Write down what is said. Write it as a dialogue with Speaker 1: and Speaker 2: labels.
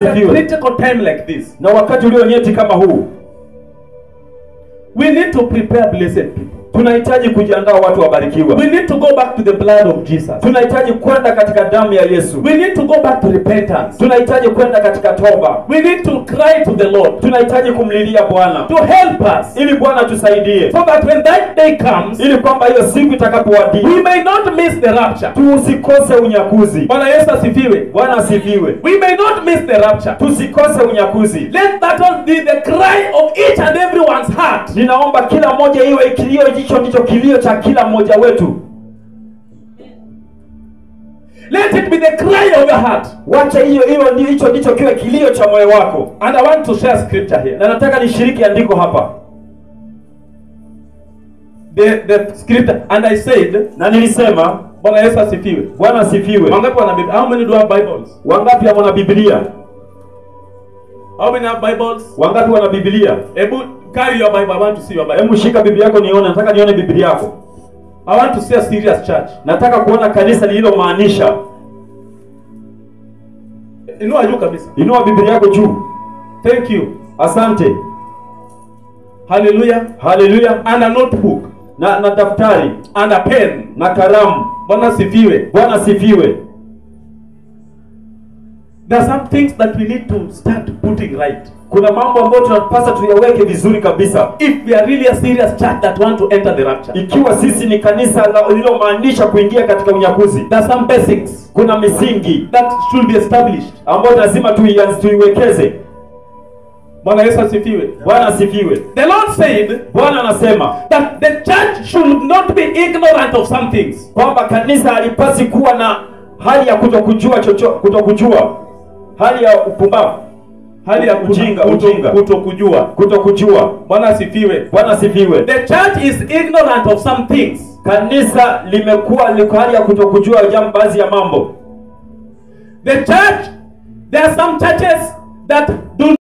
Speaker 1: A critical time like this,
Speaker 2: Na wakati ulio nyeti kama huu,
Speaker 1: we need to prepare, blessed people.
Speaker 2: Tunahitaji kujiandaa watu wabarikiwa.
Speaker 1: We need to go back to the blood of Jesus.
Speaker 2: Tunahitaji kwenda katika damu ya Yesu.
Speaker 1: We need to go back to repentance.
Speaker 2: Tunahitaji kwenda katika toba.
Speaker 1: We need to cry to the Lord
Speaker 2: Tunahitaji kumlilia Bwana
Speaker 1: to help us,
Speaker 2: ili Bwana tusaidie,
Speaker 1: so that when that day comes,
Speaker 2: ili kwamba hiyo siku itakapowadia
Speaker 1: we may not miss the rapture.
Speaker 2: tusikose unyakuzi.
Speaker 1: Bwana Yesu asifiwe.
Speaker 2: Bwana asifiwe.
Speaker 1: We may not miss the rapture.
Speaker 2: Tusikose unyakuzi.
Speaker 1: Let that one be the cry of each and everyone's heart.
Speaker 2: Ninaomba kila mmoja iwe kilio hicho ndicho kilio cha kila mmoja wetu.
Speaker 1: Let it be the cry of your heart.
Speaker 2: Wacha hiyo hiyo ndio hicho ndicho kiwe kilio cha moyo wako.
Speaker 1: And I want to share scripture here.
Speaker 2: Na nataka nishiriki andiko hapa.
Speaker 1: The scripture, and I said,
Speaker 2: Na nilisema,
Speaker 1: Bwana Yesu asifiwe.
Speaker 2: Bwana asifiwe.
Speaker 1: Wangapi wana Biblia? How many do have Bibles?
Speaker 2: Wangapi wana Biblia?
Speaker 1: How many have Bibles?
Speaker 2: Wangapi wana Biblia?
Speaker 1: Ebu carry your Bible. I want to see your Bible.
Speaker 2: Hebu shika Biblia yako nione, nataka nione Biblia yako.
Speaker 1: I want to see a serious church.
Speaker 2: Nataka kuona kanisa lililomaanisha.
Speaker 1: Inua juu kabisa.
Speaker 2: Inua Biblia yako juu.
Speaker 1: Thank you.
Speaker 2: Asante.
Speaker 1: Hallelujah.
Speaker 2: Hallelujah.
Speaker 1: And a notebook
Speaker 2: Na daftari
Speaker 1: and a pen.
Speaker 2: na kalamu.
Speaker 1: Bwana asifiwe.
Speaker 2: Bwana asifiwe.
Speaker 1: There are some things that we need to start putting right.
Speaker 2: Kuna mambo ambayo tunapasa tuyaweke vizuri kabisa.
Speaker 1: If we are really a serious church that want to enter the rapture.
Speaker 2: Ikiwa sisi ni kanisa lililomaanisha kuingia katika unyakuzi,
Speaker 1: There are some basics
Speaker 2: kuna misingi
Speaker 1: that should be established.
Speaker 2: ambayo lazima tuiwekeze.
Speaker 1: Bwana Yesu asifiwe.
Speaker 2: Bwana asifiwe.
Speaker 1: The Lord said
Speaker 2: Bwana anasema
Speaker 1: that the church should not be ignorant of some things.
Speaker 2: kwamba kanisa halipasi kuwa na hali ya kutokujua chochote, kutokujua, hali ya upumbavu,
Speaker 1: Hali ya
Speaker 2: ujinga, ujinga,
Speaker 1: kutokujua.
Speaker 2: kutokujua.
Speaker 1: Bwana asifiwe.
Speaker 2: Bwana asifiwe.
Speaker 1: The church is ignorant of some things.
Speaker 2: Kanisa limekuwa liko hali ya kutokujua jambo, baadhi ya mambo.
Speaker 1: The church, there are some churches that do